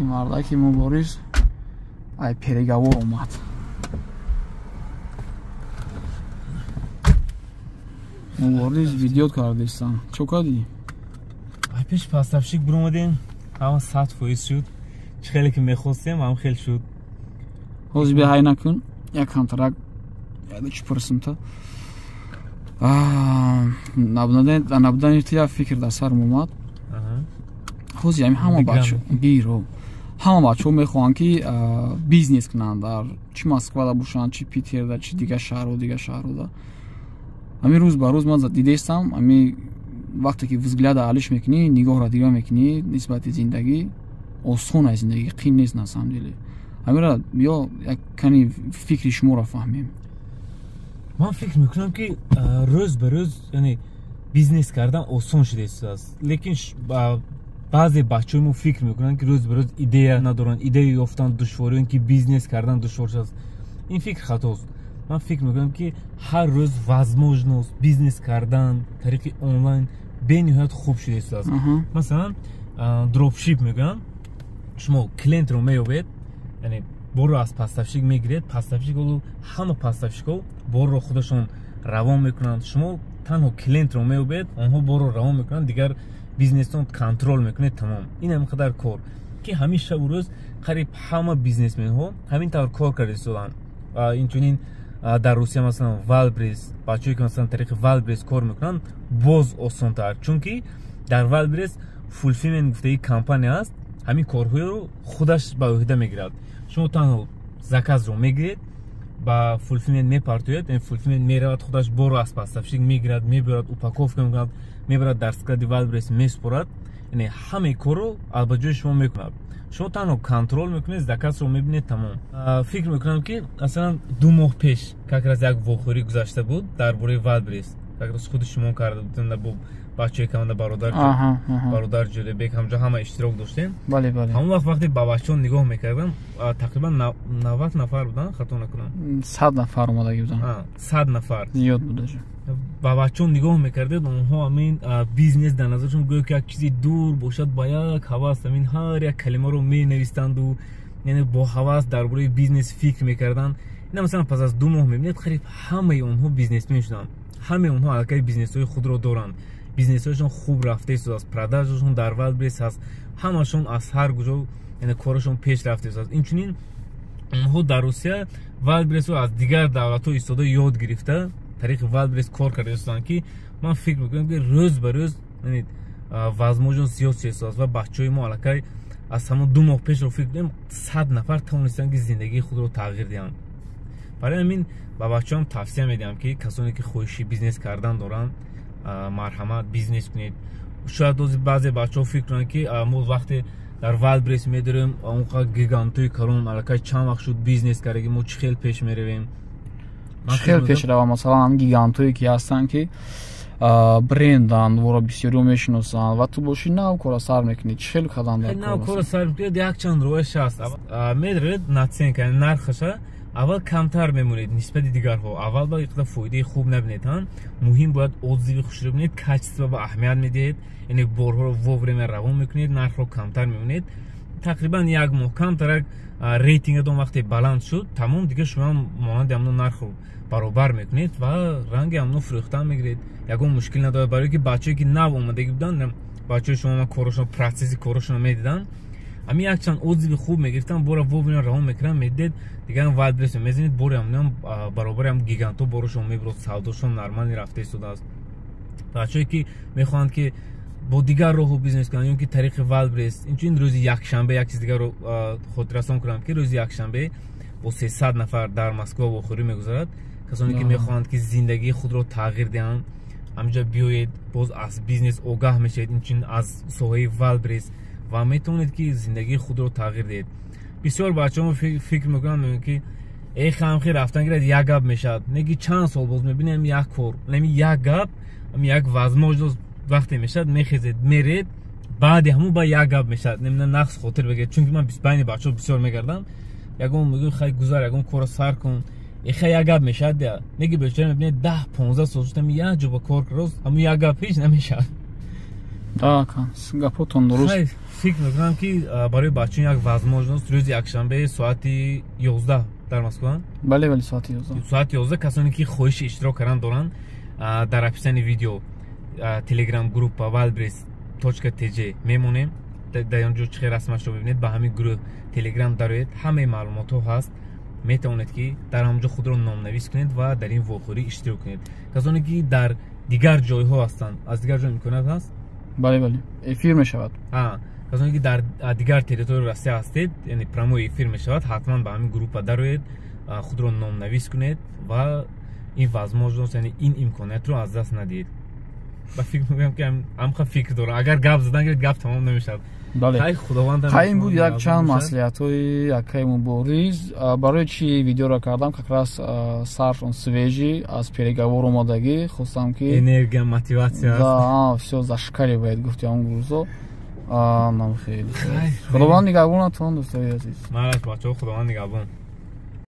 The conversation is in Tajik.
Ин мардаки Мубориз ай переговор омад. Мубориз видео кардистан. Чо кардӣ? Ай пеш поставщик биромадем, ҳама 100% шуд. Чӣ хеле ки мехостем, ҳам хел шуд. Ҳозир беҳай накун, як камтарак чӣ пурсимта. Набудани ту як фикр дар сарам омад. Ҳозир ҳами ҳама бача гиро ҳама бачаҳо мехоҳанд, ки бизнес кунанд, дар чӣ Москвада бошанд, чӣ Питерда, чӣ дигар шаҳрҳо, дигар шаҳрҳода. Ҳамин рӯз ба рӯз ман дидестам, ҳамин вақте ки взгляда алиш мекунӣ, нигоҳро дигар мекунӣ нисбати зиндагӣ, осон аст зиндагӣ, қин нест на самом деле. Ҳаминро биё як кани фикри шуморо фаҳмем. Ман фикр мекунам, ки рӯз ба рӯз, яъне бизнес кардан осон шуда истодааст, лекин баъзе бачаҳои мо фикр мекунанд, ки рӯз ба рӯз идея надоранд, идея ёфтан душворӣ, ки бизнес кардан душвор шудааст. Ин фикр хатост. Ман фикр мекунам, ки ҳар рӯз возможност бизнес кардан тариқи онлайн бениҳоят хуб шуда истодааст. Масалан, дропшип мегӯянд, шумо клиентро меёбед, яъне борро аз поставщик мегиред. Поставщик, ҳама поставщикҳо борро худашон равон мекунанд. Шумо танҳо клиентро меёбед, онҳо борро равон мекунанд, дигар бизнестон контрол мекунед, тамом. Ин ҳамин қадар кор, ки ҳамин шабу рӯз қариб ҳама бизнесменҳо ҳамин тавр кор карда истоданд. Инчунин дар Русия, масалан, Вайлдберриз, бачаҳое ки, масалан, тариқи Вайлдберриз кор мекунанд, боз осонтар, чунки дар Вайлдберриз фулфилмент гуфтаи компания аст, ҳамин корҳоеро худаш ба ӯҳда мегирад. Шумо танҳо заказро мегиред, ба фулфилмент мепартоед, фулфилмент меравад, худаш борро аз поставщик мегирад, мебарад, упаковка мекунад, мебарад, дар склади Вайлдберриз месупорад. Яъне ҳамаи корро ба ҷои шумо мекунад, шумо танҳо контрол мекунед, заказро мебинед, тамом. Фикр мекунам, ки масалан 2 моҳ пеш как раз як вохӯрӣ гузашта буд дар бораи Вайлдберриз, как раз худи шумо карда будем бо бачаҳои команда, бародар Ҷӯрабек, ҳамҷо ҳама иштирок доштем. Бале, бале. Ҳамон вақт, вақте ба бачаҳо нигоҳ мекардам, тақрибан 90 нафар буданд, хато накунам. 100 нафар омадаги буданд. 100 нафар. Зиёд буда. Ба бачаҳо нигоҳ мекардед, онҳо ҳамин бизнес дар назаршон гӯё ки як чизи дур бошад, ба як ҳавас ҳамин ҳар як калимаро менавистанду, яъне бо ҳавас дар бораи бизнес фикр мекарданд. Ина, масалан, пас аз 2 моҳ мебинед, қариб ҳамаи онҳо бизнесмен шуданд, ҳамаи онҳо аллакай бизнесҳои худро доранд, бизнесҳояшон хуб рафта истодааст, продажашон дар Вайлдберриз ҳаст, ҳамашон аз ҳар куҷо, яъне корашон пеш рафта истодааст. Инчунин онҳо дар Русия Вайлдберризро аз дигар давлатҳо истода ёд гирифта, тариқи Вайлдберриз кор карда истоданд, ки ман фикр мекунам, ки рӯз ба рӯз возможност зиёд шуда истодааст ва бачаҳои мо аллакай аз ҳамон 2 моҳ пешро фикр кунем, 100 нафар тавонистанд, ки зиндагии худро тағйир диҳанд. Барои ҳамин ба бачаҳоам тавсия медиҳам, ки касоне ки хоҳиши бизнес кардан доранд, марҳамат, бизнес кунед. Шояд ози баъзе бачаҳо фикр кунанд, ки мо вақте дар Вайлдберриз медорем, он қадр гигантои калон аллакай чанд вақт шуд бизнес кардаги, мо чӣ хел пеш меравем? Чӣ хел пеш равам? Масалан, ҳамин гигантое ки ҳастанд, ки бренданд, воро бисёриҳо мешиносанд, ва ту бошӣ нав кора сар мекунӣ, чӣ хел кадан? Нав кора сар мекунед, якчанд роҳаш ҳаст. Медоред, наценка, нархаша аввал камтар мемонед нисбати дигарҳо, аввал ба иқдар фоидаи хуб набинед. Ҳа, муҳим бояд отзыви хушро бинед, качество ба аҳамият медиҳед, яъне борҳоро вовремя равон мекунед, нархро камтар мемонед. Тақрибан як моҳ камтарак рейтингатон вақте баланд шуд, тамом, дигар шумо монанди ҳамно нархро баробар мекунед ва ранги ҳамно фурӯхтан мегиред, ягон мушкил надорад. Барое ки бачаҳое ки нав омадагӣ буданд, бачаҳои шумо, ман корашон, процесси корашонро медидам, ҳамин якчанд отзыви хуб мегирифтам, бора вовремя равон мекунам, медидед, дигар Вайлдберриз мезанед, бори ҳамнам баробари ҳам гигантҳо борашон мебурод, савдошон нормально рафта истодааст. Бачаҳое ки мехоҳанд, ки бо дигар роҳҳо бизнес кунанд ё ки тариқи Вайлдберриз, инчунин рӯзи якшанбе як чиз дигарро хотиррасон кунам, ки рӯзи якшанбе бо 300 нафар дар Москва вохӯрӣ мегузарад. Касоне ки мехоҳанд, ки зиндагии худро тағйир диҳанд, ҳаминҷа биёед, боз аз бизнес огаҳ мешавед, инчунин аз соҳаи Вайлдберриз, ва метавонед, ки зиндагии худро тағйир диҳед. Бисёр бачаҳо фикр мекунанд, мегӯянд, ки э, хамхи рафтан гирад, як гап мешавад. Неки чанд сол боз мебинем, як кор, ами як гап, ами як возможност вақте мешавад, мехезед, меред, баъди ҳамун ба як гап мешавад. Немина нақс хотир бигиред, чунки ман байни бачаҳо бисёр мегардам. Ягон мегӯ: «Хай, гузар, ягон корро сар кун». Эхай, як гап мешавад, я неги бечора мебинед, 10-15 сол шуд, ами як ҷо ба кор рост, ҳамун як гап ҳеҷ намешавад. Да, гапотон дуруст. Фикр мекунам, ки барои бачаҳо як возможност: рӯзи якшанбе соати 11 дар Москва. Бале, соати 11. Соати 11. Касоне ки хоҳиши иштирок кардан доранд, дар описании видео телеграм группа Wildberries tj мемонем. Дар он ҷо чӣ хел расмашро бибинед, ба ҳамин гурӯҳ Телеграм дароед, ҳамаи маълумотҳо ҳаст. Метавонед, ки дар ҳамон ҷо худро номнавис кунед ва дар ин вохӯрӣ иштирок кунед. Касоне ки дар дигар ҷойҳо ҳастанд, аз дигар ҷой имконият ҳаст? Бале, эфир мешавад. Касоне ки дар дигар территорияи Россия ҳастед, яъне прямой эфир мешавад, ҳатман ба ҳамин группа дароед, худро номнавис кунед ва ин возможност, яъне ин имкониятро аз даст надиҳед. Ба фикр мекунам, ки ҳамха фикр дорам, агар гап задан гиред, гап тамом намешавад. Бале, Худованд. Ин буд як чанд маслиҳатҳои акаи Мубориз. Барои чи видеоро кардам? Как раз саршон свежий, аз переговор омадагӣ, хостам ки Энергия, мотивация. Да, всё зашкаливает, гуфти он гурзо нам. Хеле худованд нигаҳбонатон, дӯстои азиз. Мараш, бачаҳо, худованд нигаҳбон.